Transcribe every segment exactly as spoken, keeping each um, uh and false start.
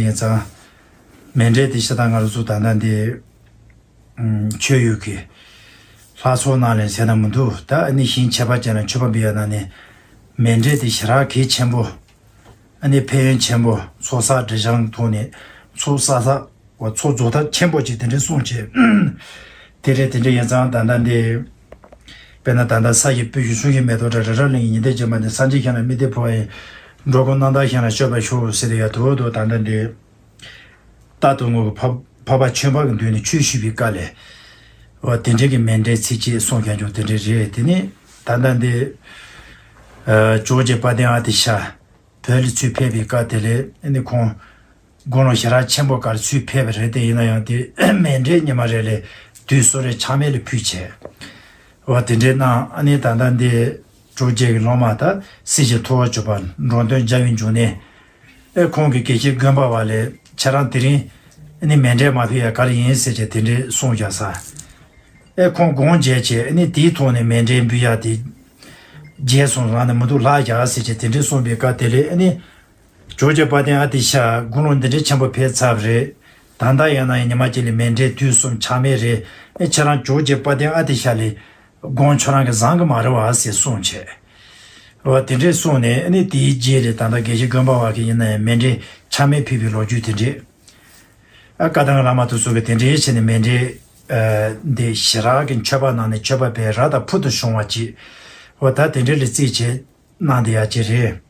ཡིན་ཙང་། མཎྜལ་དེ་ཤ་སྟག་ང་རང་ཚོ་ད་ལྟ་འདི་ཆོས་ཡུལ་གྱི་ལྷ་ཚོགས་ནང་ལས་ཟེར་ན་མི་འདུག་ད་ཨ་ནི་ཞིང་ཆད་པ་ཅན་ལ་མཆོད་པ་འབུལ་ཡ་ན་ནི་མཎྜལ་དེ་ཞེ་དྲག་གལ་ཆེན་པོ། ཨ་ནི་ཕན་ཡོན་ཆེན་པོ། ཚོགས་བསགས་སྒྲིབ་སྦྱང་ཐོག་ནས་ཚོགས་བསགས་ས་བ་ཚོགས་རྫོགས་ཐབས་ཆེན་པོ་ཅིག་དེ་འདྲའི་གསུངས་བྱས། དེ་རེད། དེ་འདྲ་ཡིན་ཙང་ད་ལྟ་འདི། དཔེར་ན་ད་ལྟ་ས་ཡི་སྤོས་ཀྱི་གསུང་གི་མེ་ཏོག་འདྲ་རི་རབ་གླིང་གི་ཉི་ཟླའི་བྱེ་མ་འདི་སངས་རྒྱས་ཞིང་ལ་དམིགས་ཏེ་འཕོ་བ་ཡི། འགྲོ་ཀུན་རྣམ་དག་ཞིང་ལ་སྤྱོད་པར་ཤོག་ཟེར་ཏེ་ཡ་དོ་དོ་ད་ལྟ་འདི། རྟ་དུང་ངོ་གི་འཕགས་པ་ཆོས་འཕགས་ཀྱི་མདུན་ནས་ཆོས་ཞུས་པའི་སྐབས་ལས། འོ་དེ་འདྲའི་གི་མཎྜལ་ཚིགས་བཅད་གསུངས་ཀྱང་ཀྱང་དེ་འདྲའི་རེད། དེ་ནི་ད་ལྟ་འདི། ཇོ་བོ་རྗེ་དཔལ་ལྡན་ཨ་ཏི་ཤ། བོད་ལ་ཚུར་ཕེབས་པའི་སྐབས་དེ་ལས་ཨ་ནི་ཁོང་དགུང་ལོ་ཞེ་དྲག་ཆེན་པོ་སྐབས་ཚུར་ཕེབས་པ་རེད། དེ་ཡིན་ན་ཡང་དེ་མཎྜལ་ཉི་མ་རེ་ལས་དུས་སོ་རེ་ཆག་མེད་ལ་ཕུལ་བྱས། འོ་དེ་འདྲའི་གནང་། ཨ་ནི་ད་ལྟ་འདི་ཇོ་བོ་རྗེ་གི་སློབ་མ་ད་སྲིད་ཞིའི་ཐུབ་པ་སྤྱོད་པ་འགྲོ་དོན་རྒྱལ་བའི་འབྱུང་གནས། ཨེ་ཁོང་གི་དགེ་བཤེས་དགོན་པ་བ་ལས་ཁྱེད་རང་དེ་རིང་ཨ་ནི་མཎྜལ་མ་ཕུལ་ཡ་ག་རེ་ཡིན་ཟེར་བྱས་དེ་འདྲའི་གསུངས་བཞག་ས། ཨེ་ཁོང་དགོངས་བཞེས་བྱས་ཨ་ནི་དེའི་ཐོག་ནས་མཎྜལ་འབུལ་ཡ་དེ་བརྗེད་སོང་རང་ནས་མི་འདུག་ལྷག་བཞག་ཟེར་བྱས་དེ་འདྲའི་གསུངས་པའི་སྐབས་དེ་ལས་ཨ་ནི། ཇོ་བོ་རྗེ་དཔལ་ལྡན་ཨ་ཏི་ཤ་དགུང་ལོ་འདི་འདྲའི་ཆེན་པོ་ཕེབས་ཚར་བ་རེད། ད་ལྟ་ཡང་ན་ཡང་ཉི་མ་གཅིག་ལ་མཎྜལ་དུས་གསུམ་ཆག་མེད་རེད། ཨེ་ཁྱེད་རང་ཇོ་བོ་རྗེ་དཔལ་ལྡན་ཨ་ཏི་ཤ་ལས་དགོངས་ཁྱོད་རང་གིས་བཟང་གི་མ་རེད་བ་ཟེར་གསུངས་བྱས། འོ་དེ་འདྲས་གསུངས་ནས་ཨ་ནི་དེའི་རྗེས་ལས་ད་ལྟ་དགེ་བཤེས་དགོན་པ་བ་གི་ཡིན་ན་ཡང་མཎྜལ་ཆག་མེད་ཕུལ་བའི་ལོ་རྒྱུས་དེ་འདྲས། ཨ་བཀའ་ཐང་བླ་མ་དེ་ཚོ་གི་དེ་འདྲས་བྱས་ནས་མཎྜལ་འདི་ཞེ་དྲག་གི་མཆོད་པ་གནང་ནས་མཆོད་པ་དཔེ་རབ་དང་ཕུལ་དུ་བྱུང་བ་ཅིག་འོ་ད་དེ་འདྲས་ལ་རྩིས་བྱས། གནང་བསྡད་ཡག་ཅིག་རེད།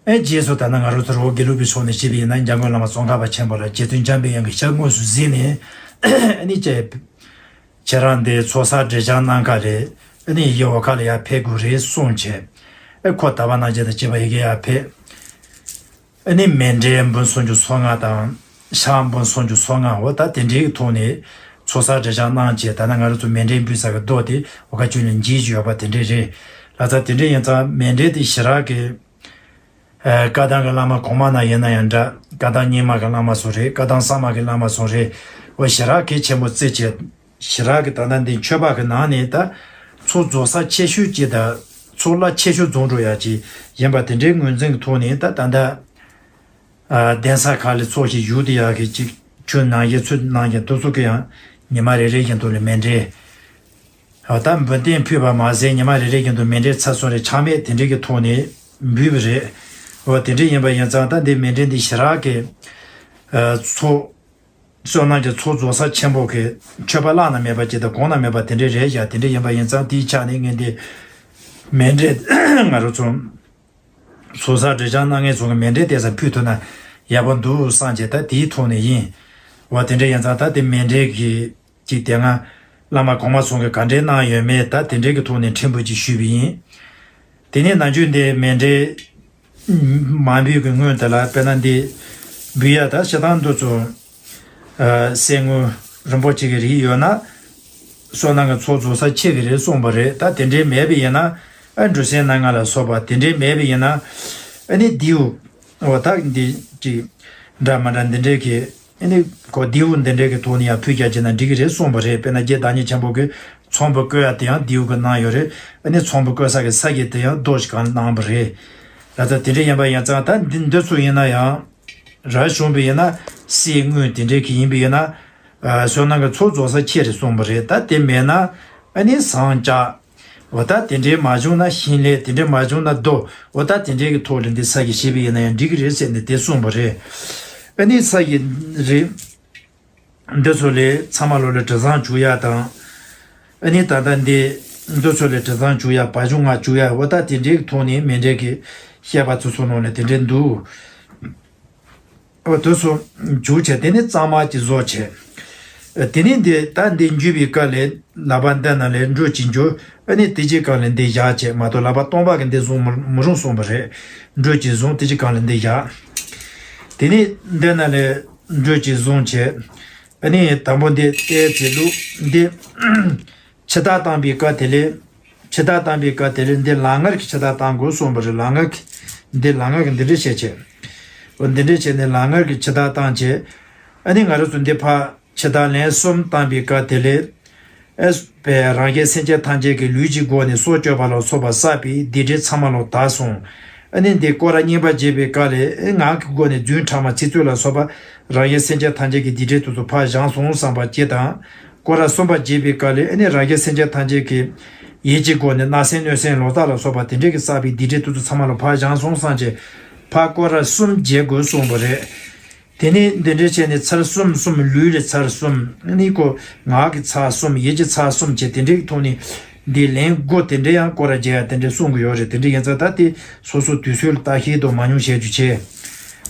ཨེ་རྗེས་སུ་ད་ནི་ང་རང་ཚོ་རི་བོ་དགེ་ལུགས་པའི་ཕྱོགས་ནས་བྱས་པ་ཡིན་ན་འཇམ་མགོན་བླ་མ་ཙོང་ཁ་པ་ཆེན་པོ་ལ་རྗེ་བཙུན་འཇམ་པའི་དབྱངས་ཀྱི་ཞལ་དངོས་སུ་གཟིགས་ནས་ཨ་ནི་ཅེས། ཁྱེད་རང་འདི་ཚོགས་བསགས་སྒྲིབ་སྦྱང་གནང་ག་རེད། ཨ་ནི་ཡི་འོག་ཁ་ལ་ཡར་ཕེབས་དགོས་རེད་གསུངས་བྱས། ཨེ་ཁོ་དག་པ་གནང་བྱས་དང་བཅས་པ་ཡི་གེ་ཡར་ཕེབས། ཨ་ནི་མཎྜལ་འབུམ་སུམ་ཅུ་སོ་ལྔ་དང་། ཕྱག་འབུམ་སུམ་ཅུ་སོ་ལྔ་འོ་ད་དེ་འདྲའི་ཐོག་ནས་ཚོགས་བསགས་སྒྲིབ་སྦྱང་གནང་བྱས། ད་ནི་ང་རང་ཚོ་མཎྜལ་འབུལ་ས་གི་རྡོ་དེ་འོ་ཁ་ཅུང་ལ་འཇིགས་ཀྱི་ཡོད་པ་དེ་འདྲས་རེད། ལྷ་ས་དེ་འདྲས་ཡིན་ཙང་མཎྜལ་དེ་ཞེ་དྲག་གི་ཨ་བཀའ་ཐང་གི་བླ་མ་གོང་མ་ན་ཡིན་ན་ཡང་འདྲ། བཀའ་ཐང་རྙིང་མ་གི་བླ་མ་ཚོ་རེད། བཀའ་ཐང་གསར་མ་གི་བླ་མ་ཚོ་རེད། འོ་ཞེ་དྲག་གལ་ཆེན་པོ་བརྩི་བྱས། ཞེ་དྲག་གི་ད་ལྟ་འདི་མཆོད་པ་གི་ནང་ནས་ད་ཚོགས་རྫོགས་ས་ཆེ་ཤོས་ཅིག་དང་ཚོགས་གླ་ཆེ་ཤོས་རྫོགས་འགྲོ་ཡག་ཅིག་ཡིན་པ་དེ་འདྲའི་ངོས་འཛིན་གྱི་ཐོག་ནས་ད་ད་ལྟ་ཨ་གདན་ས་ཁག་ལ་ཚོགས་ཞིག་བཞུགས་བསྡད་ཡག་གི་ཅིག་ཆོས་གནང་བཞིན་ཚུལ་གནང་བཞིན་དུ་ཚོགས་ཀྱི་ཡང་ཉི་མ་རེ་རེ་བཞིན་དུ་ལ་མཎྜལ་ཨ་ད་འབུལ་རྟེན་ཕུལ་བ་མ་ཟད་ཉི་མ་རེ་རེ་བཞིན་དུ་མཎྜལ་ཚར་སོང་རེ་ཆག་མེད་དེ་འདྲའི་གི་ཐོག་ནས་འབུལ་བ་རེད། འོ་དེ་འདྲ་ཡིན་པ་ཡིན་ཙང་ད་འདི་མཎྜལ་འདི་ཞེ་དྲག་གི་ཨ་ཚོགས། བསོད་ནམས་ཀྱི་ཚོགས་རྫོགས་ས་ཆེན་པོ་གི་མཆོད་པ་བླ་ན་མེད་པ་ཅིག་དང་གོང་ན་མེད་པ་དེ་འདྲའི་རེད་བཞག་དེ་འདྲ་ཡིན་པ་ཡིན་ཙང་དེའི་ཆ་ནས་ངས་འདི་མཎྜལ་ང་རང་ཚོ་ཚོགས་བསགས་སྒྲིབ་སྦྱང་གནང་མཁན་ཚོ་གི་མཎྜལ་བལྟས་ཙང་ཕུལ་ཐུབ་ན་ཡག་པོ་འདུག་བསམ་བྱས་ད་དེའི་ཐོག་ནས་ཡིན། འོ་དེ་འདྲ་ཡིན་ཙང་ད་དེ་མཎྜལ་གྱི་ཅིག་དེ་སྔ་བླ་མ་གོང་མ་ཚོ་གི་ག་འདྲའི་གནང་ཡོད་མེད་ད་དེ་འདྲའི་གི་ཐོག་ནས་ཕྲན་བུ་ཅིག་ཞུས་པ་ཡིན། དེ་ནས་ནམ་རྒྱུན་འདི་མཎྜལ་མ་འབུལ་གྱི་སྔོན་དེ་ལ་དཔེར་ན་འདི་འབུལ་ཡ་ད་ཞེ་སྡང་འདི་ཚོ་ཨ་གསེར་དངུལ་རིན་པོ་ཆེ་གི་རིགས་ཡོད་ན་བསོད་ནམས་ཀྱི་ཚོགས་རྫོགས་ས་ཆེ་གི་རེད་གསུངས་པ་རེད། ད་དེ་འདྲའི་མེད་པ་ཡིན་ན་ཨ་འབྲུ་སེན་སྣ་ལྔ་ལ་སོགས་པ་དེ་འདྲའི་མེད་པ་ཡིན་ན་ཨ་ནི་རྡེའུ་འོ་ད་འདི་ཅིག་འདྲ་མ་འདྲ་འདི་འདྲའི་གི་ཨ་ནི་ཁོ་རྡེའུ་འདི་འདྲའི་གི་ཐོག་ནས་ཡང་ཕུལ་རྒྱག་བྱས་ན་འགྲིག་གི་རེད་གསུངས་པ་རེད། དཔེར་ན་རྗེ་བདག་ཉིད་ཆེན་པོ་གིས་ཚོམ་བུ་བརྐོ་ཡ་དེ་ཡང་རྡེའུ་གི་གནང་ཡོད་རེད། ཨ་ནི་ཚོམ་བུ་བརྐོ་ས་གི་ས་གཞི་དེ་ཡང་རྡོ་ཞིག་གང་གནང་བ་རེད། ད་ལྟ་དེ་འདྲ་ཡིན་པ་ཡིན་ཙང་ད་འདི་འདི་ཚོ་ཡིན་ན་ཡང་ར་བྱུང་བ་ཡིན་ན་གསེར་དངུལ་དེ་འདྲའི་གི་ཡིན་པ་ཡིན་ན་ཨ་བསོད་ནམས་ཀྱི་ཚོགས་རྫོགས་ས་ཆེ་རེད་གསུངས་པ་རེད། ད་དེ་མེད་ན་ཨ་ནི་ཟངས་ལྕགས། འོ་ད་དེ་འདྲའི་མ་བྱུང་ན་ཤིང་ལས་དེ་འདྲའི་མ་བྱུང་ན་རྡོ། འོ་ད་དེ་འདྲའི་གི་ཐོག་ལ་འདི་ས་གཞི་བྱས་པ་ཡིན་ན་ཡང་འགྲིག་གི་རེད་ཟེར་ནས་དེ་གསུངས་པ་རེད། ཨ་ནི་ས་གཞི་རེད། འདི་ཚོ་ལས་ཚང་མ་ལོ་ལ་དྲི་བཟང་བྱུག་ཡ་དང་། ཨ་ནི་ད་ལྟ་འདི་འདི་ཚོ་ལ་དྲི་བཟང་བྱུག་ཡ་བ་བྱུང་ང་བྱུག་ཡ་འོ་ད་དེ་འདྲའི་གི་ཐོག་ནས་མཎྜལ་གྱི་བཤད་པ་ཚོ་ཚོ་ནང་ལ་དེ་འདྲའི་འདུག་འོ་དེ་ཚོ་འཇུག་བྱས་དེ་ནས་གཙང་མ་ཅིག་བཟོ་བྱས། དེ་ནས་འདི་ད་འདི་འཇུས་པའི་སྐབས་ལས་ལག་པ་འདི་ནང་ལས་འགྲོས་ཅིག་འཇུ། ཨ་ནི་དེ་གཅིག་སྒང་ལ་འདི་བཞག་བྱས་མ་གཏོགས་ལག་པ་སྟོང་པ་གི་འདི་བཟུང་མི་མི་རུང་གསུངས་པ་རེད། འགྲོས་ཅིག་བཟུང་དེ་གཅིག་སྒང་ལ་འདི་བཞག་དེ་ནས་འདི་ནང་ལས་འགྲོས་ཅིག་བཟུང་བྱས། ཨ་ནི་དང་པོ་འདི་ཏའི་ཚེ་ལུགས་འདི། ཕྱི་ཐག་བཏང་པའི་སྐབས་དེ་ལས། ཕྱི་ཐག་བཏང་པའི་སྐབས་དེ་ལས་འདི་ལག་ངར་གྱི་ཕྱི་ཐག་བཏང་དགོས་གསུངས་པ་རེད། ལག་ངར་གྱི། འདི་ལག་ངར་གྱི་འདི་འདྲ་བྱས་བྱས། འོ་འདི་འདྲ་བྱས་ནས་ལག་ངར་གྱི་ཕྱི་ཐག་བཏང་བྱས། ཨ་ནི་ང་རང་ཚོ་འདི་ཕར་ཕྱི་ཐག་ལན་གསུམ་བཏང་པའི་སྐབས་དེ་ལས། ཨེ་པའི་རང་གཞན་སེམས་ཅན་ཐམས་ཅད་ཀྱི་ལུས་ཀྱི་སྒོ་ནས་སྲོག་གཅོད་པ་ལ་སོགས་པ་བསགས་པའི་སྡིག་སྒྲིབ་ཚང་མ་ལོ་དག་སོང་། ཨ་ནི་འདི་སྐོར་ར་གཉིས་པ་བརྗེས་པའི་སྐབས་ལས་ཨེ་ངག་གི་སྒོ་ནས་རྫུན་ཕྲ་མ་ཚིག་མཛོད་ལ་སོགས་པ་རང་གཞན་སེམས་ཅན་ཐམས་ཅད་ཀྱི་སྡིག་སྒྲིབ་དེ་ཚོ་ཕར་སྦྱངས་སོང་བསམ་པ་ཅིག་དང་། སྐོར་ར་གསུམ་པ་བརྗེས་པའི་སྐབས་ལས་ཨ་ནི་རང་གཞན་སེམས་ཅན་ཐམས་ཅད་ཀྱི་ཡིད་ཀྱི་སྒོ་ནས་བརྣབ་སེམས་གནོད་སེམས་ལོག་ལྟ་ལ་སོགས་པ་དེ་འདྲས་ཀྱི་བསགས་པའི་སྡིག་སྒྲིབ་དེ་ཚོ་ཚང་མ་ལ་ཕར་སྦྱངས་སོང་བསམ་བྱས། ཕར་སྐོར་ར་གསུམ་བརྗེ་དགོས་གསུངས་པ་རེད། དེ་ནས་འདི་འདྲའི་བྱས་ནས་ཚར་གསུམ་གསུམ། ལུས་ལ་ཚར་གསུམ། ཨ་ནི་ཁོ་ངག་གི་ཚར་གསུམ། ཡིད་ཀྱི་ཚར་གསུམ་བྱས་དེ་འདྲའི་ཐོག་ནས་འདི་ལན་དགུ་དེ་འདྲ་ཡང་སྐོར་ར་བརྗེ་ཡ་དེ་འདྲ་གསུང་གི་ཡོད་རེད། དེ་འདྲ་ཡིན་ཙང་ད་དེ་སོ་སོ་དུས་ཚོད་ལ་བལྟ་ཤེས་དང་མ་མྱོང་བྱས་རྒྱུ་བྱས།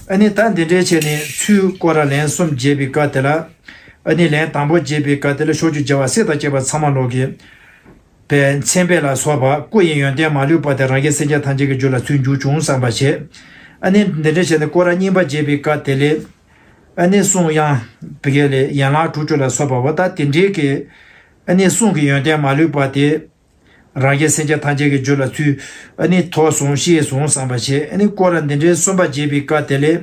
ཨ་ནི་ད་འདི་འདྲའི་བྱས་ནས་ཚུར་སྐོར་ར་ལན་གསུམ་བརྗེས་པའི་སྐབས་དེ་ལ། ཨ་ནི་ལན་དང་པོ་བརྗེས་པའི་སྐབས་དེ་ལ་ཕྱོགས་བཅུའི་རྒྱལ་བ་སྲས་དང་བཅས་པ་ཚང་མ་ལོག་གི་པའི་མཚན་དཔེ་ལ་སོགས་པ་སྐུ་ཡི་ཡོན་ཏན་མ་ལུས་པ་དེ་རང་གཞན་སེམས་ཅན་ཐམས་ཅད་ཀྱི་རྒྱུད་ལ་ཚུར་འཇུག་བྱུང་བསམ་པ་བྱས། ཨ་ནི་འདི་འདྲ་བྱས་ནས་སྐོར་ར་གཉིས་པ་བརྗེས་པའི་སྐབས་དེ་ལས། ཨ་ནི་གསུང་དབྱངས་བི་གེ་ལས་ཡན་ལག་དྲུག་ཅུ་ལ་སོགས་པ་འོ་ད་དེ་འདྲའི་གི། ཨ་ནི་གསུང་གི་ཡོན་ཏན་མ་ལུས་པ་དེ། རང་གཞན་སེམས་ཅན་ཐམས་ཅད་ཀྱི་རྒྱུད་ལ་ཚུར་ཨ་ནི་ཐོབ་སོང་ཤེས་སོང་བསམ་པ་བྱས། ཨ་ནི་སྐོར་ར་འདི་འདྲའི་གསུམ་པ་བརྗེས་པའི་སྐབས་དེ་ལས།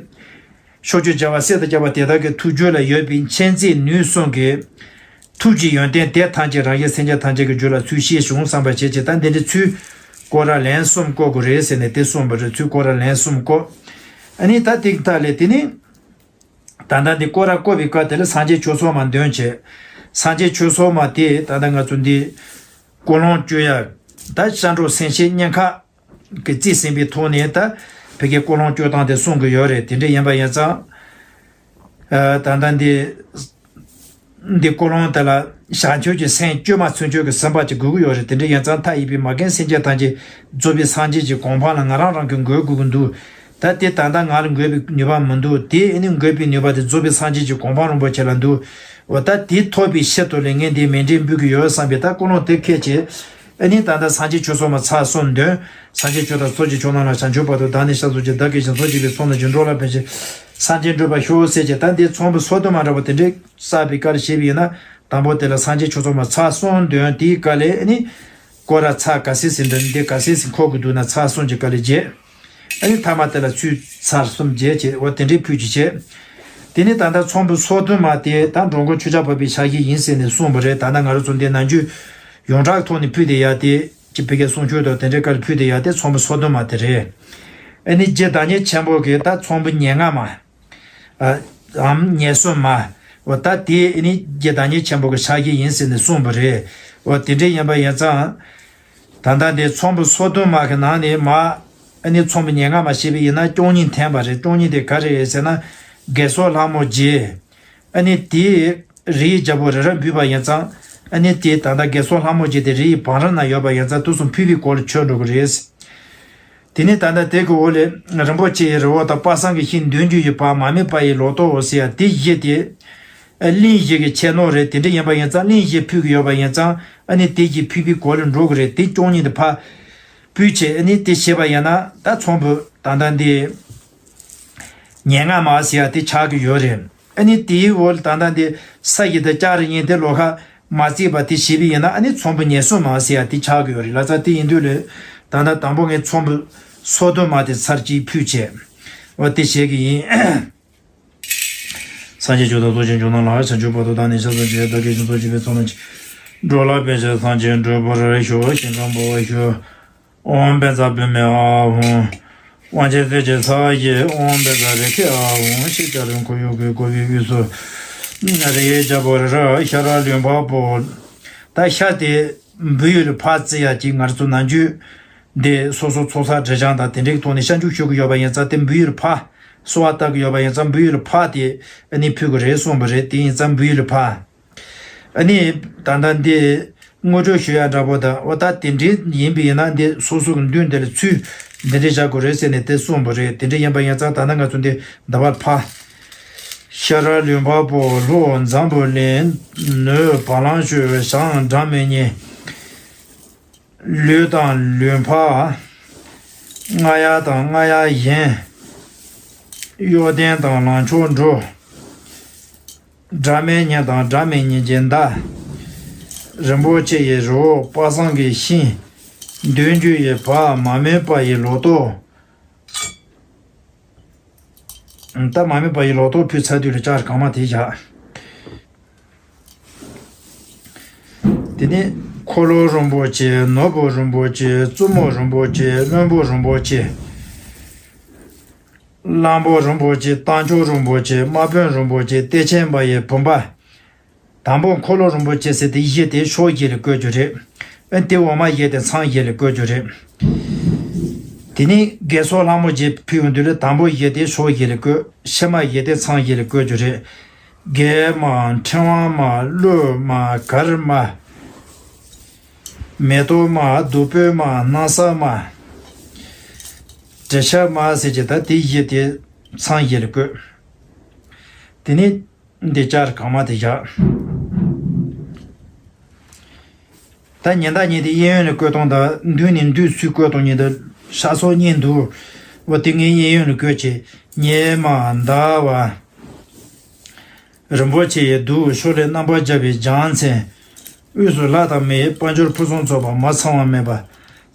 ཕྱོགས་བཅུའི་རྒྱལ་བ་སྲས་དང་བཅས་པ་དེ་དག་གི་ཐུགས་རྒྱུད་ལ་ཡོད་པའི་མཁྱེན་བརྩེ་ནུས་གསུམ་གྱི་ཐུགས་ཀྱི་ཡོན་ཏན་དེ་ཐམས་ཅད་རང་གཞན་སེམས་ཅན་ཐམས་ཅད་ཀྱི་རྒྱུད་ལ་ཚུར་ཤེས་བྱུང་བསམ་པ་བྱས་བྱས། ད་འདི་འདྲའི་ཚུལ་སྐོར་ར་ལན་གསུམ་བསྐོར་དགོས་རེད་ཟེར་ནས་དེ་གསུངས་པ་རེད། ཚུལ་སྐོར་ར་ལན་གསུམ་བསྐོར། ཨ་ནི་ད་ཏིག་ཏག་ལས་དེ་ནི། ད་ལྟ་འདི་སྐོར་ར་བསྐོར་བའི་སྐབས་དེ་ལ་སངས་རྒྱས་ཆོས་ཚོགས་མ་འདོན་བྱས། སངས་རྒྱས་ཆོས་ཚོགས་མ་དེ་ད་ལྟ་ང་ཚོ་འདི་ཀུན་སློང་བཅོས་ཡ། ད་ཤར་འགྲོ་སེམས་བསྐྱེད་གཉེན་ཁ་གི་རྩིས་ཟིན་པའི་ཐོག་ནས་ད་བི་གེ་ཀུན་སློང་བཅོས་སྟངས་དེ་གསུང་གི་ཡོད་རེད། དེ་འདྲ་ཡིན་པ་ཡིན་ཙང་། ཨ་ད་ལྟ་འདི་འདི་ཀུན་སློང་དེ་ལ་བྱང་ཆུབ་ཀྱི་སེམས་བཅོས་མ་ཚུན་ཆོད་ཀྱི་ཟིན་པ་ཅིག་དགོས་ཀྱི་ཡོད་རེད། དེ་འདྲ་ཡིན་ཙང་མཐའ་ཡས་པའི་མ་རྒན་སེམས་ཅན་ཐམས་ཅད་རྫོགས་པའི་སངས་རྒྱས་ཀྱི་གོ་འཕང་ལ་ང་རང་རང་གིས་འགོད་དགོས་ཀྱི་འདུག་ད་དེ་ད་ལྟ་ང་ལ་འགོད་པའི་ནུས་པ་མི་འདུག་དེ་ཨ་ནི་འགོད་པའི་ནུས་པ་དེ་རྫོགས་པའི་སངས་རྒྱས་ཀྱི་གོ་འཕང་རིན་པོ་ཆེ་ལ་འདུག་འོ་ད་དེ་ཐོབ་པའི་ཕྱིར་དུ་ལས་ངས་འདི་མཎྜལ་འབུལ་གྱི་ཡོད་བསམ་པའི་ད་ཀུན་སློང་དེ་ཁས་བྱས། ཨ་ནི་ད་ལྟ་སངས་རྒྱས་ཆོས་ཚོགས་མ་ཚར་གསུམ་འདོན། སངས་རྒྱས་ཆོས་དང་ཚོགས་ཀྱི་མཆོག་རྣམས་ལ། བྱང་ཆུབ་བར་དུ་བདག་ནི་ཕྱག་འཚལ་ཞིང་། བདག་གིས་ཀྱང་ཚོགས་བསགས་པའི། ཚོགས་རྣམས་ཀྱིས་འགྲོ་ལ་ཕན་ཕྱིར། སངས་རྒྱས་འགྲུབ་པར་ཤོག་ཟེར་བྱས། ད་འདི་ཚོམ་བུ་སོ་བདུན་མ་འདྲ་པོ་དེ་འདྲའི་བསགས་པའི་སྐབས་ལ་བྱས་པ་ཡིན་ན། དང་པོ་དེ་ལ་སངས་རྒྱས་ཆོས་ཚོགས་མ་ཚར་གསུམ་འདོན། དེའི་སྐབས་ལ་ཨ་ནི་སྐོར་ར་ཚར་ག་ཚོད་ཟིན་འདུག་འདི་ག་ཚོད་ཟིན་འཁོར་དགོས་འདུག་ན་ཚར་གསུམ་གྱི་སྐབས་ལ་བརྗེ། ཨ་ནི་ཐ་མ་དེ་ལ་ཚུར་ཚར་གསུམ་བརྗེ་བྱས་འོ་དེ་འདྲའི་ཕུལ་གྱི་བྱས། དེ་ནས་ད་ལྟ་ཚོམ་བུ་སོ་བདུན་མ་དེ་ད་འགྲོ་མགོན་ཆོས་རྒྱལ་འཕགས་པའི་ཕྱག་བཞེས་ཡིན་ཟེར་ནས་གསུངས་པ་རེད། ད་ལྟ་ང་རང་ཚོ་འདི་ནམ་རྒྱུན་ཡོངས་གྲགས་ཐོག་ནས་ཕུལ་བསྡད་ཡ་དེ་ཅིག་བི་གེ་གསུང་ཆོས་དང་དེ་འདྲའི་སྐབས་ལ་ཕུལ་བསྡད་ཡ་དེ་ཚོམ་བུ་སོ་བདུན་མ་དེ་རེད། ཨ་ནི་རྗེ་བདག་ཉིད་ཆེན་པོ་གིས་ད་ཚོམ་བུ་ཉེར་ལྔ་མ། ཨམ་ཉེར་གསུམ་མ། འོ་ད་དེ་ཨ་ནི་རྗེ་བདག་ཉིད་ཆེན་པོ་གི་ཕྱག་བཞེས་ཡིན་ཟེར་ནས་གསུངས་པ་རེད། འོ་དེ་འདྲ་ཡིན་པ་ཡིན་ཙང་། ད་ལྟ་འདི་ཚོམ་བུ་སོ་བདུན་མ་གི་ནང་ནས་མ། ཨ་ནི་ཚོམ་བུ་ཉེར་ལྔ་མ་བྱས་པ་ཡིན་ན་སྐྱོང་ཉིད་འཐེན་པ་རེད། སྐྱོང་ཉིད་དེ་ག་རེ་རེད་ཟེར་ན། དགེ་ཚོགས་ལྷ་མོ་བརྒྱད། ཨ་ནི་དེའི་རིའི་རྒྱལ་པོ་རི་རབ་འབུད་པ་ཡིན་ཙང་། ཨ་ནི་དེ་ད་ལྟ་དགེ་ཚོགས་ལྷ་མོ་བརྒྱད་དེ་རི་ཡི་བང་རིམ་ན་ཡོད་པ་ཡིན་ཙང་དུས་སུ་ཕུལ་བའི་སྐོར་ལ་ཆོད་འགྲོ་གི་རེད། དེ་ནས་ད་ལྟ་དེ་གི་འོག་ལས་རིན་པོ་ཆེ་ཡི་རི་བོ་དང་། དཔག་བསམ་གྱི་ཤིང་འདོད་འཇོ་ཡི་བ། མ་རྨོས་པ་ཡི་ལོ་ཏོག་འོ་ཟེར་ཡ་དེ་བཞི་དེ། ཨ་གླིང་བཞི་གི་ཆེ་ནོ་རེད། དེ་འདྲ་ཡིན་པ་ཡིན་ཙང་གླིང་བཞི་ཕུལ་གི་ཡོད་པ་ཡིན་ཙང་ཨ་ནི་དེ་བཞི་ཕུལ་བའི་སྐོར་ལ་འགྲོ་གི་རེད། དེ་སྐྱོང་ཉིད་དེ་ཕར་ཕུལ་བྱས་ཨ་ནི་དེ་བྱས་པ་ཡིན་ན་ད་ཚོམ་བུ་ད་ལྟ་འདི་ཉེར་ལྔ་མ་ཟེར་ཡ་དེ་ཆགས་ཀྱི་ཡོད་རེད། ཨ་ནི་དེའི་འོག་ལ་ད་ལྟ་འདི་ས་ཡི་དང་ལྕགས་རི་གཉིས་དེ་ལོགས་ཀ་མ་བརྩིས་པ་དེ་བྱས་པ་ཡིན་ན་ཨ་ནི་ཚོམ་བུ་ཉེར་གསུམ་མ་ཟེར་ཡ་དེ་ཆགས་ཀྱི་ཡོད་རེད། ལ་ཙ་དེ་ཡིན་དུས་ལས་ད་ལྟ་དང་པོ་ངས་ཚོམ་བུ་སོ་བདུན་མ་དེ་ཚར་གཅིག་ཕུལ་བྱས། འོ་དེ་བྱེད་ཀྱི་ཡིན། སངས་རྒྱས་ཆོས་དང་ཚོགས་ཀྱི་མཆོག་རྣམས་ལ། བྱང་ཆུབ་བར་དུ་བདག་ནི་ཕྱག་འཚལ་ཞིང་། བདག་གིས་ཀྱང་ཚོགས་བསགས་པའི། ཚོགས་རྣམས་ཀྱིས་འགྲོ་ལ་ཕན་ཕྱིར། སངས་རྒྱས་འགྲུབ་པར་ཤོག་ཞིང་ཁམས་འབར་བར་ཤོག་ཨོཾ་བཛྲ་བྷཱུ་མི་ཨཱཿཧཱུྃ། དབང་ཆེན་སྲས་ཀྱི་ས་གཞི། ཨོཾ་བཛྲ་རེ་ཁེ་ཨཱཿཧཱུྃ། ཤེས་བྱ་རིང་འཁོར་ཡུ་གུར་བསྐོར་བའི་དབུས་སུ། རི་ཡི་རྒྱལ་པོ་རི་རབ་ཤ་ར་ལུས་འཕགས་པོ། ད་ཤ་དེ་འབུལ་ཡུལ་ལ་ཕར་བརྩི་ཡ་གཅིག་ང་ཚོ་ནམ་རྒྱུན་འདི་སོ་སོ་ཚོགས་བསགས་སྒྲིབ་སྦྱང་དང་དེ་འདྲའི་ཐོག་ནས་ཤ་འཇུ་ཞུ་གི་ཡོད་པ་ཡིན་ཙང་དེ་འབུལ་ཡུལ་ལ་ཕར། གསོལ་བ་བཏབ་གི་ཡོད་པ་ཡིན་ཙང་འབུལ་ཡུལ་ལ་ཕར་དེ་ཨ་ནི་ཕུལ་གི་རེད་གསུངས་པ་རེད། དེ་ཡིན་ཙང་འབུལ་ཡུལ་ལ་ཕར། ཨ་ནི་ད་ལྟ་འདི་དངོས་གྲུབ་ཞུ་ཡ་འདྲ་པོ་དང་འོ་ད་དེ་འདྲའི་ཡིན་པ་ཡིན་ན་འདི་སོ་སོ་གི་མདུན་དེ་ལ་ཚུར་འདི་འདྲའི་བཞག་དགོས་རེད་ཟེར་ནས་དེ་གསུངས་པ་རེད། དེ་འདྲ་ཡིན་པ་ཡིན་ཙང་ད་ལྟ་ང་ཚོ་འདི་འདི་བར་ཕར། ཤ་ར་ལུས་འཕགས་པོ། ལྷོ་འཛམ་བུ་གླིང་། ནུབ་བ་ལང་སྤྱོད། བྱང་སྒྲ་མི་སྙན། ལུས་དང་ལུས་འཕགས། རྔ་ཡབ་དང་རྔ་ཡབ་གཞན། གཡོ་ལྡན་དང་ལང་ཕྱོགས་འགྲོ། སྒྲ་མི་སྙན་དང་སྒྲ་མི་སྙན་གྱི་མདའ། རིན་པོ་ཆེ་ཡི་རི་བོ། དཔག་བསམ་གྱི་ཤིང་། འདོད་འཇོ་ཡི་བ། མ་རྨོས་པ་ཡི་ལོ་ཏོག་ད་མ་རྨོས་པ་ཡི་ལོ་ཏོག་ཕུལ་ཚར་དུས་ལ་ལྕགས་རི་གང་མ་དེ་བཞག་དེ་ནས་འཁོར་ལོ་རིན་པོ་ཆེ། ནོར་བུ་རིན་པོ་ཆེ། བཙུན་མོ་རིན་པོ་ཆེ། བློན་པོ་རིན་པོ་ཆེ། གླང་པོ་རིན་པོ་ཆེ། རྟ་མཆོག་རིན་པོ་ཆེ། དམག་དཔོན་རིན་པོ་ཆེ། བདེ་ཆེན་མ་ཡི་བུམ་པ། དང་པོ་འཁོར་ལོ་རིན་པོ་ཆེ་ཟེར་དེ་བཞི་དེ་ཕྱོགས་བཞི་ལ་བཀོད་རྒྱུ་རེད། ཨ་དེ་འོག་མ་བཞི་དེ་ཚང་བཞི་ལ་བཀོད་རྒྱུ་རེད། དེ་ནས་དགེ་ཚོགས་ལྷ་མོ་བརྒྱད་ཕུལ་ཡོང་དུས་ལ་དང་པོ་བཞི་དེ་ཕྱོགས་བཞི་ལ་བཀོད། ཕྱི་མ་བཞི་དེ་ཚང་བཞི་ལ་བཀོད་རྒྱུ་རེད། རྒྱལ་མ། ཕྲེང་བ་མ། ཀླུ་མ། གར་མ། མེ་ཏོག་མ། བདུག་སྤོས་མ། སྣང་གསལ་མ། དྲི་ཆབ་མ་ཟེར་གྱི་ད་དེ་བཞི་དེ་ཚང་བཞི་ལ་བཀོད། དེ་ནས་འདི་ལྕགས་རི་གང་མ་དེ་བཞག་ད་ཉི་ཟླ་ཉིན་དེ་གཡས་གཡོན་ལ་བཀོད་སྟངས་དང་མདུན་ནས་འདུས་ཚུལ་བཀོད་སྟངས་གཉིས་དེ་ཤ་སོགས་གཉིས་འདུག་འོ་དེ་ངས་གཡས་གཡོན་ལ་བཀོད་བྱས། ཉི་མ། ཟླ་བ། རིན་པོ་ཆེ་ཡི་གདུགས། ཕྱོགས་ལས་རྣམ་པར་རྒྱལ་བའི་རྒྱལ་མཚན། དབུས་སུ་ལྷ་དང་མིའི་དཔལ་འབྱོར་ཕུན་སུམ་ཚོགས་པ། མ་ཚང་བ་མེད་པ།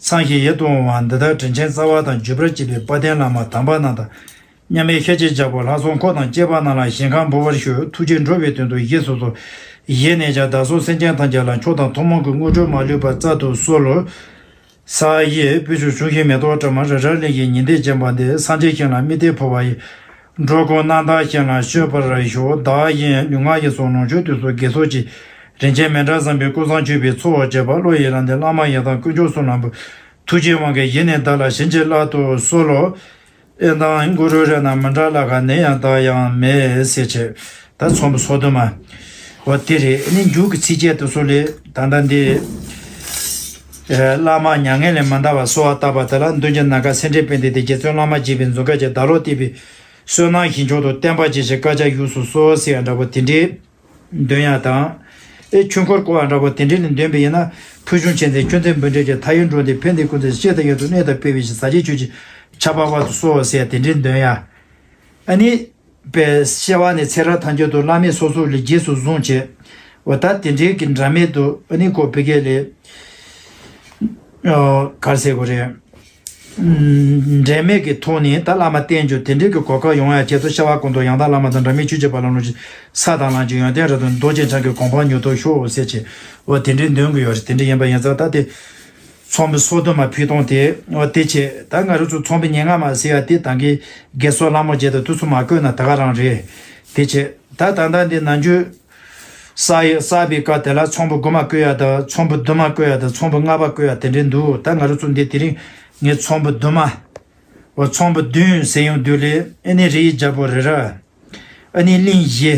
ཚང་ཞིང་ཡིད་དུ་འོང་བ། འདི་དག་དྲིན་ཅན་རྩ་བ་དང་བརྒྱུད་པར་བཅས་པའི་དཔལ་ལྡན་བླ་མ་དམ་པ་རྣམས་དང་། མཉམ་མེད་ཤཱཀྱའི་རྒྱལ་པོ་ལྷ་ཚོགས་འཁོར་དང་བཅས་པ་རྣམས་ལ་ཞིང་ཁམས་འབུལ་བར་ཞུ། ཐུགས་རྗེས་འགྲོ་བའི་དོན་དུ་བཞེས་སུ་གསོལ། བཞེས་ནས་ཀྱང་བདག་སོགས་སེམས་ཅན་ཐམས་ཅད་ལ་མཆོག་དང་ཐུན་མོང་གི་དངོས་གྲུབ་མ་ལུས་པ་སྩལ་དུ་གསོལ་ལོ། ས་གཞི་སྤོས་ཆུས་བྱུགས་ཤིང་མེ་ཏོག་བཀྲམ། རི་རབ་གླིང་བཞི་ཉི་ཟླས་བརྒྱན་པ་འདི། སངས་རྒྱས་ཞིང་ལ་དམིགས་ཏེ་འཕོ་བ་ཡི། འགྲོ་ཀུན་རྣམ་དག་ཞིང་ལ་སྤྱོད་པར་ཤོག་བདག་གཞན་ལུས་ངག་ཡིད་གསུམ་ལོངས་སྤྱོད་དུས་སུ་དགེ་ཚོགས་ཀྱི། རིན་ཆེན་མཎྜལ་བཟང་པོས་ཀུན་བཟང་མཆོད་པའི་ཚོགས་བཅས་པ། བློ་ཡི་ལམ་འདས་བླ་མ་ཡི་དམ་དཀོན་མཆོག་གསུམ་ལ་འབུལ། ཐུགས་རྗེའི་དབང་གིས་གཞི་ནས་བདག་ལ་བྱིན་གྱིས་བརླབ་ཏུ་གསོལ་ལོ། ཨེ་དང་གུ་རུ་རཏྣ་མཎྜལ་ལ་ཁ་ནི་ཡང་བདག་ཡང་མེད་ཟེར་བྱས། ད་ཚོམ་བུ་སོ་བདུན་མ། འོ་དེ་རེད། ཨ་ནི་མཇུག་གི་ཚིགས་བཅད་དེ་ཚོ་ལས་ད་ལྟ་འདི། ཨེ་བླ་མ་མྱ་ངན་ལས་མི་འདའ་བར་གསོལ་བ་བཏབ་པ་དེ་ལ་མདུན་གྱི་ནམ་མཁའ་སེང་བྲིས་པད་ཟླའི་སྟེང་རྗེ་བཙུན་བླ་མ་དགྱེས་པའི་མཛུབ་དཀར་གྱིས་བདག་བློ་གཏད་པའི་བསོད་ནམས་ཞིང་མཆོག་ཏུ་བརྟན་པར་གྱིས་ཤིག་བཀའ་རྒྱ་བཞུགས་སུ་གསོལ་ཟེར་ཡ་འདྲ་པོ་དེ་འདྲའི་འདོན་ཡ་དང་། ཨེ་ཆོས་འཁོར་བསྐོར་བ་འདྲ་པོ་དེ་འདྲའི་ལས་འདོན་པ་ཡིན་ན། ཕུལ་བྱུང་མཁྱེན་བརྩེ་ཆོས་མཛད་འབུལ་འདྲེན་གྱི་མཐའ་ཡས་འགྲོ་འདིའི་ཕན་བདེ་ཀུན་ཚོགས་ཤེས་དང་ཡོན་དུ་གནས་དང་སྤེལ་བའི་ཕྱིར་ཟབ་ཆོས་ཆོས་ཀྱི་ཆར་པ་དབར་དུ་གསོལ་ཟེར་ཡ་དེ་འདྲའི་འདོན་ཡ། ཨ་ནི། པའི་སྐྱེ་བ་ནས་ཚེ་རབས་ཐམས་ཅད་དུ་བླ་མས་སོ་སོ་ལ་རྗེས་སུ་བཟུང་བྱས། འོ་ད་དེ་འདྲའི་གི་འདྲ་མེད་དུ་ཨ་ནི་ཁོ་བི་གེ་ལས། ཨོ་ག་རེ་ཟེར་དགོས་རེད། འབྲལ་མེད་ཀྱི་ཐོག་ནས་ད་བླ་མ་བསྟེན་རྒྱུ་དེ་འདྲའི་གི་གོ་སྐབས་ཡོང་ཡ་ཆེད་དུ་སྐྱེ་བ་ཀུན་ཏུ་ཡང་དག་བླ་མ་དང་འབྲལ་མེད་ཆོས་ཀྱི་དཔལ་ལ་ལོངས་ཤིག་ས་དང་ལམ་གྱི་ཡོན་ཏན་རབ་ཏུ་རྡོ་རྗེ་འཆང་གི་གོ་འཕང་མྱུར་ཐོབ་ཤོག་ཟེར་བྱས། འོ་དེ་འདྲའི་འདོན་གི་ཡོད་རེད། དེ་འདྲ་ཡིན་པ་ཡིན་ཙང་ད་དེ། ཚོམ་བུ་སོ་བདུན་མ་ཕུལ་སྟངས་དེ། འོ་དེ་བྱས་ད་ང་རང་ཚོ་ཚོམ་བུ་ཉེར་ལྔ་མ་ཟེར་ཡ་དེ་ད་གིན་དགེ་ཚོགས་ལྷ་མོ་བརྒྱད་དང་དུས་སུ་མ་བཀོད་ན་ད་ག་རང་རེད། དེ་བྱས་ད་ད་ལྟ་འདི་ནམ་རྒྱུན་ས་ཡི་ས་པའི་སྐབས་དེ་ལ་ཚོམ་བུ་དགུ་མ་བཀོད་ཡ་དང་ཚོམ་བུ་བདུན་མ་བཀོད་ཡ་དང་ཚོམ་བུ་ལྔ་པ་བཀོད་ཡ་དེ་འདྲའི་འདུག་ད་ང་རང་ཚོ་འདི་དེ་རིང་ངས་ཚོམ་བུ་བདུན་མ། འོ་ཚོམ་བུ་བདུན་ཟེར་ཡོང་དུས་ལས་ཨ་ནི་རི་ཡི་རྒྱལ་པོ་རི་རབ། ཨ་ནི་གླིང་བཞི།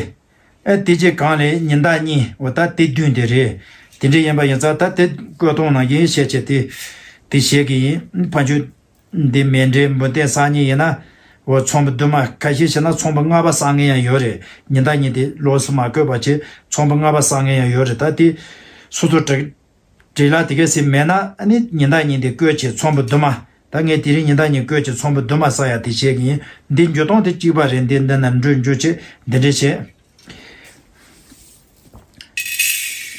ཨ་དེ་རྗེས་གང་ལས་ཉི་ཟླ་གཉིས། འོ་ད་དེ་བདུན་དེ་རེད། དེ་འདྲ་ཡིན་པ་ཡིན་ཙང་ད་དེ་བཀོད་སྟངས་ནང་བཞིན་བཤད་བྱས་ཏེ། དེ་བཤད་ཀྱི་ཡིན། ཕན་ཆོད་འདི་མཎྜལ་འབུལ་རྟེན་གསར་རྙིང་ཡིན་ན། འོ་ཚོམ་བུ་བདུན་མ་ཁ་ཤས་བྱས་ན་ཚོམ་བུ་ལྔ་པ་གསར་རྙིང་ཡང་ཡོད་རེད། ཉི་ཟླ་གཉིས་དེ་ལོགས་སུ་མ་བཀོད་པ་བྱས་ཚོམ་བུ་ལྔ་པ་གསར་རྙིང་ཡང་ཡོད་རེད། ད་དེ་སོ་སོ་བྲི་བྲིས་ལ་དེ་ག་ཟིག་མེད་ན་ཨ་ནི་ཉི་ཟླ་གཉིས་དེ་བཀོད་བྱས་ཚོམ་བུ་བདུན་མ། ད་ངས་དེ་རིང་ཉི་ཟླ་གཉིས་བཀོད་ཀྱི་ཚོམ་བུ་བདུན་མ་བསགས་ཡ་དེ་བྱེད་ཀྱི་ཡིན། འདི་འཇུག་སྟངས་དེ་གཅིག་པ་རེད། འདི་འདི་ན་འགྲོས་འཇུག་བྱེད་འདི་འདྲ་བྱེད།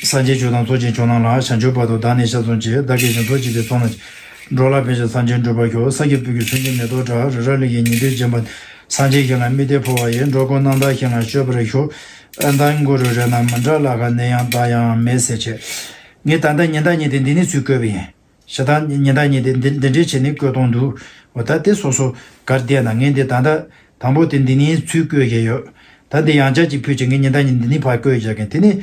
སངས་རྒྱས་ཆོས་དང་ཚོགས་ཀྱི་མཆོག་རྣམས་ལ། བྱང་ཆུབ་བར་དུ་བདག་ནི་ཕྱག་འཚལ་ལོ། བདག་གིས་སྦྱིན་སོགས་བགྱིས་པའི་ཚོགས་རྣམས་ཀྱིས། འགྲོ་ལ་ཕན་ཕྱིར་སངས་རྒྱས་འགྲུབ་པར་ཤོག་ས་གཞི་སྤོས་ཀྱིས་བྱུགས་ཤིང་མེ་ཏོག་བཀྲམ། རི་རབ་གླིང་བཞི་ཉི་ཟླས་བརྒྱན་པ། སངས་རྒྱས་ཞིང་ལ་དམིགས་ཏེ་འཕོ་བ་ཡི། འགྲོ་ཀུན་རྣམ་དག་ཞིང་ལ་སྤྱོད་པར་ཤོག་ཨེ་དང་གུ་རུ་རཏྣ་མཎྜལ་ལ་ཁ་ནི་ཡང་བདག་ཡང་མེད་ཟེར་བྱས། ངས་ད་ལྟ་ཉི་ཟླ་གཉིས་དེ་འདི་ནས་ཚུར་བཀོད་པ་ཡིན། ཞེ་དྲག་ཉི་ཟླ་གཉིས་དེ་འདི་འདི་འདྲའི་བྱས་ནས་བཀོད་སྟངས་འདུག་འོ་ད་དེ་སོ་སོ་གར་བསྡད་ན་ངས་འདི་ད་ལྟ་དང་པོ་དེ་འདི་ནས་ཚུར་བཀོད་བཞག་ཡོད། ད་འདི་ཡང་བསྐྱར་གྱིས་ཕུལ་བྱས་ངས་ཉི་ཟླ་གཉིས་འདི་ནས་ཕར་བཀོད་བཞག་གིན། དེ་ནས་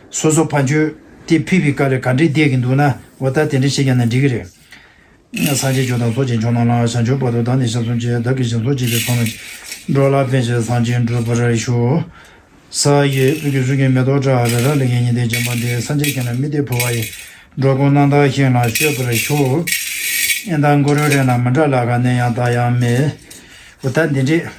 སོ་སོ་ཕན་ཆོད་དེ་ཕུལ་བའི་སྐབས་ལ་ག་འདྲས་བསྡད་ཀྱི་འདུག་ན་འོ་ད་དེ་འདྲས་བྱས་ཀྱང་ན་འགྲིག་གི་རེད། སངས་རྒྱས་ཆོས་དང་ཚོགས་ཀྱི་མཆོག་རྣམས་ལ། བྱང་ཆུབ་བར་དུ་བདག་ནི་ཕྱག་འཚལ་ལོ། བདག་གིས་སྦྱིན་སོགས་བགྱིས་པའི་ཚོགས་རྣམས་ཀྱིས། འགྲོ་ལ་ཕན་ཕྱིར་སངས་རྒྱས་འགྲུབ་པར་ཤོག་ས་གཞི་སྤོས་ཀྱིས་བྱུགས་ཤིང་མེ་ཏོག་བཀྲམ། རི་རབ་གླིང་བཞི་ཉི་ཟླས་བརྒྱན་པ་འདི། སངས་རྒྱས་ཞིང་ལ་དམིགས་ཏེ་འཕོ་བ་ཡི། འགྲོ་ཀུན་རྣམ་དག་ཞིང་ལ་སྤྱོད་པར་ཤོག་ཨེ་དང་གུ་རུ་རཏྣ་མཎྜལ་ལ་ཁ་ནི་ཡང་བདག་ཡང་མེད། འོ་ད་འདི་འདྲས་